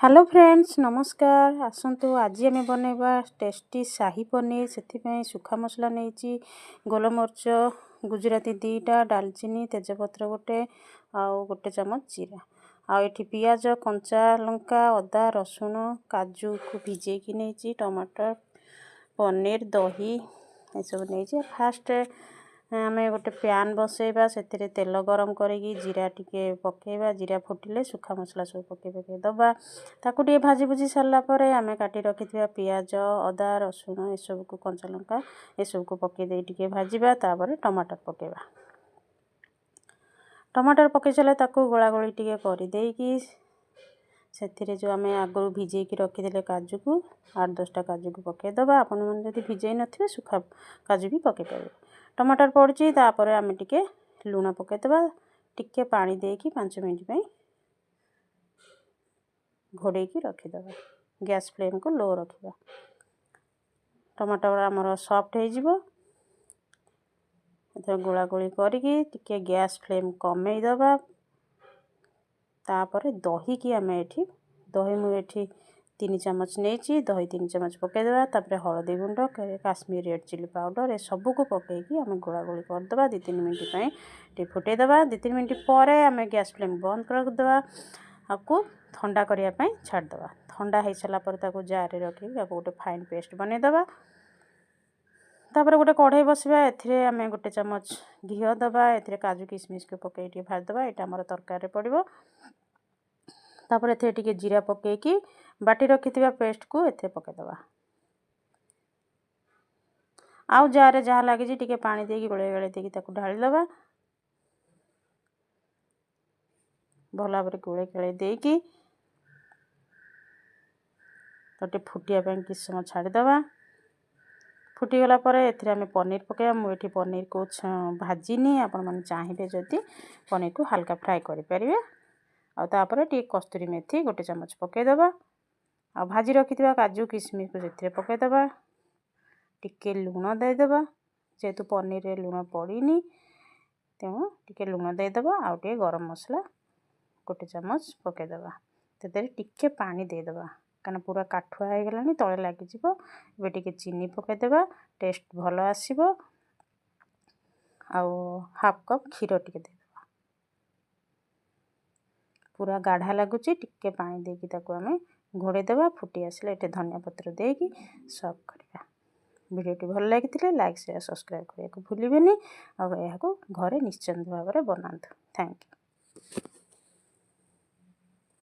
Hello friends, ନମସ୍କାର। ଆସନ୍ତୁ, ଆଜି ଆମେ ବନେଇବା ଟେଷ୍ଟି ସାହି ପନିର। ସେଥିପାଇଁ ଶୁଖା ମସଲା ନେଇଛି, ଗୋଲମରିଚ ଗୁଜୁରାତି 2ଟା, ଡାଲଚିନି, ତେଜପତ୍ର ଗୋଟେ ଆଉ 1 ଚାମଚ ଜିରା। ଆଉ ଏଠି ପିଆଜ, କଞ୍ଚା ଲଙ୍କା, ଅଦା, ରସୁଣ, କାଜୁକୁ ଭିଜେଇକି ନେଇଛି, ଟମାଟର, ପନିର, ଦହି ଏସବୁ ନେଇଛି। ଫାଷ୍ଟ ଆମେ ଗୋଟେ ପ୍ୟାନ୍ ବସେଇବା। ସେଥିରେ ତେଲ ଗରମ କରିକି ଜିରା ଟିକେ ପକାଇବା। ଜିରା ଫୁଟିଲେ ଶୁଖା ମସଲା ସବୁ ପକାଇ ପକାଇ ଦେବା। ତାକୁ ଟିକେ ଭାଜି ଭୁଜି ସାରିଲା ପରେ ଆମେ କାଟି ରଖିଥିବା ପିଆଜ, ଅଦା, ରସୁଣ ଏସବୁକୁ, କଞ୍ଚା ଲଙ୍କା ଏସବୁକୁ ପକାଇ ଦେଇ ଟିକେ ଭାଜିବା। ତାପରେ ଟମାଟର ପକାଇବା। ଟମାଟର ପକାଇ ସାରିଲେ ତାକୁ ଗୋଳା ଗୋଳି ଟିକେ କରିଦେଇକି ସେଥିରେ ଯେଉଁ ଆମେ ଆଗରୁ ଭିଜେଇକି ରଖିଥିଲେ କାଜୁକୁ, 8-10ଟା କାଜୁକୁ ପକାଇଦେବା। ଆପଣମାନେ ଯଦି ଭିଜେଇ ନଥିବେ, ଶୁଖା କାଜୁ ବି ପକାଇ ପାରିବେ। ଟମାଟର ପଡ଼ିଛି, ତାପରେ ଆମେ ଟିକେ ଲୁଣ ପକାଇଦେବା। ଟିକେ ପାଣି ଦେଇକି 5 ମିନିଟ୍ ପାଇଁ ଘୋଡ଼େଇକି ରଖିଦେବା। ଗ୍ୟାସ୍ ଫ୍ଲେମ୍କୁ ଲୋ ରଖିବା। ଟମାଟର ଆମର ସଫ୍ଟ ହେଇଯିବ। ଏଥିରେ ଗୋଳାଗୋଳି କରିକି ଟିକେ ଗ୍ୟାସ୍ ଫ୍ଲେମ୍ କମେଇ ଦେବା। ତାପରେ ଦହିକି ଆମେ ଏଠି, ଦହି ମୁଁ ଏଠି 3 ଚାମଚ ନେଇଛି। ଦହି 3 ଚାମଚ ପକାଇଦେବା। ତାପରେ ହଳଦୀ ଗୁଣ୍ଡ, କାଶ୍ମୀର ରେଡ଼୍ ଚିଲି ପାଉଡ଼ର ଏସବୁକୁ ପକାଇକି ଆମେ ଗୋଳାଗୋଳି କରିଦେବା। 2-3 ମିନିଟ୍ ପାଇଁ ଟିକେ ଫୁଟେଇଦେବା। 2-3 ମିନିଟ୍ ପରେ ଆମେ ଗ୍ୟାସ୍ ଫ୍ଲେମ୍ ବନ୍ଦ କରିଦେବା। ତାକୁ ଥଣ୍ଡା କରିବା ପାଇଁ ଛାଡ଼ିଦେବା। ଥଣ୍ଡା ହେଇସାରିଲା ପରେ ତାକୁ ଜାରରେ ରଖିକି ତାକୁ ଗୋଟେ ଫାଇନ୍ ପେଷ୍ଟ ବନେଇଦେବା। ତାପରେ ଗୋଟେ କଢ଼େଇ ବସିବା। ଏଥିରେ ଆମେ 1 ଚାମଚ ଘିଅ ଦେବା। ଏଥିରେ କାଜୁ କିସମିସକୁ ପକାଇ ଟିକେ ଭାଜିଦେବା। ଏଇଟା ଆମର ତରକାରୀରେ ପଡ଼ିବ। ତାପରେ ଏଥିରେ ଟିକେ ଜିରା ପକାଇକି ବାଟି ରଖିଥିବା ପେଷ୍ଟକୁ ଏଥିରେ ପକାଇଦେବା। ଆଉ ଜାରରେ ଯାହା ଲାଗିଛି ଟିକେ ପାଣି ଦେଇକି ଗୋଳେଇ ଗୋଳେଇ ଦେଇକି ତାକୁ ଢାଳିଦେବା। ଭଲ ଭାବରେ ଗୋଳେଇ ଗୋଳେଇ ଦେଇକି ତ ଟିକେ ଫୁଟିବା ପାଇଁ କିଛି ସମୟ ଛାଡ଼ିଦେବା। ଫୁଟିଗଲା ପରେ ଏଥିରେ ଆମେ ପନିର ପକାଇବା। ମୁଁ ଏଠି ପନିରକୁ ଭାଜିନି। ଆପଣମାନେ ଚାହିଁବେ ଯଦି ପନିରକୁ ହାଲକା ଫ୍ରାଏ କରିପାରିବେ। ଆଉ ତାପରେ ଟିକେ କସ୍ତୁରୀ ମେଥି 1 ଚାମଚ ପକାଇଦେବା। ଆଉ ଭାଜି ରଖିଥିବା କାଜୁ କିସମିସକୁ ସେଥିରେ ପକାଇଦେବା। ଟିକେ ଲୁଣ ଦେଇଦେବା। ଯେହେତୁ ପନିରରେ ଲୁଣ ପଡ଼ିନି, ତେଣୁ ଟିକେ ଲୁଣ ଦେଇଦେବା। ଆଉ ଟିକେ ଗରମ ମସଲା 1 ଚାମଚ ପକାଇଦେବା। ସେଥିରେ ଟିକେ ପାଣି ଦେଇଦେବା, କାରଣ ପୁରା କାଠୁଆ ହେଇଗଲାଣି, ତଳେ ଲାଗିଯିବ। ଏବେ ଟିକେ ଚିନି ପକାଇଦେବା, ଟେଷ୍ଟ ଭଲ ଆସିବ। ଆଉ ହାଫ୍ କପ୍ କ୍ଷୀର ଟିକେ ଦେଇଦେବା। ପୁରା ଗାଢ଼ା ଲାଗୁଛି, ଟିକେ ପାଣି ଦେଇକି ତାକୁ ଆମେ ଘୋଡ଼େଇ ଦେବା। ଫୁଟି ଆସିଲେ ଏଠି ଧନିଆ ପତ୍ର ଦେଇକି ସର୍ଭ କରିବା। ଭିଡ଼ିଓଟି ଭଲ ଲାଗିଥିଲେ ଲାଇକ୍, ସେୟାର, ସବସ୍କ୍ରାଇବ୍ କରିବାକୁ ଭୁଲିବେନି। ଆଉ ଏହାକୁ ଘରେ ନିଶ୍ଚିନ୍ତ ଭାବରେ ବନାନ୍ତୁ। Thank you.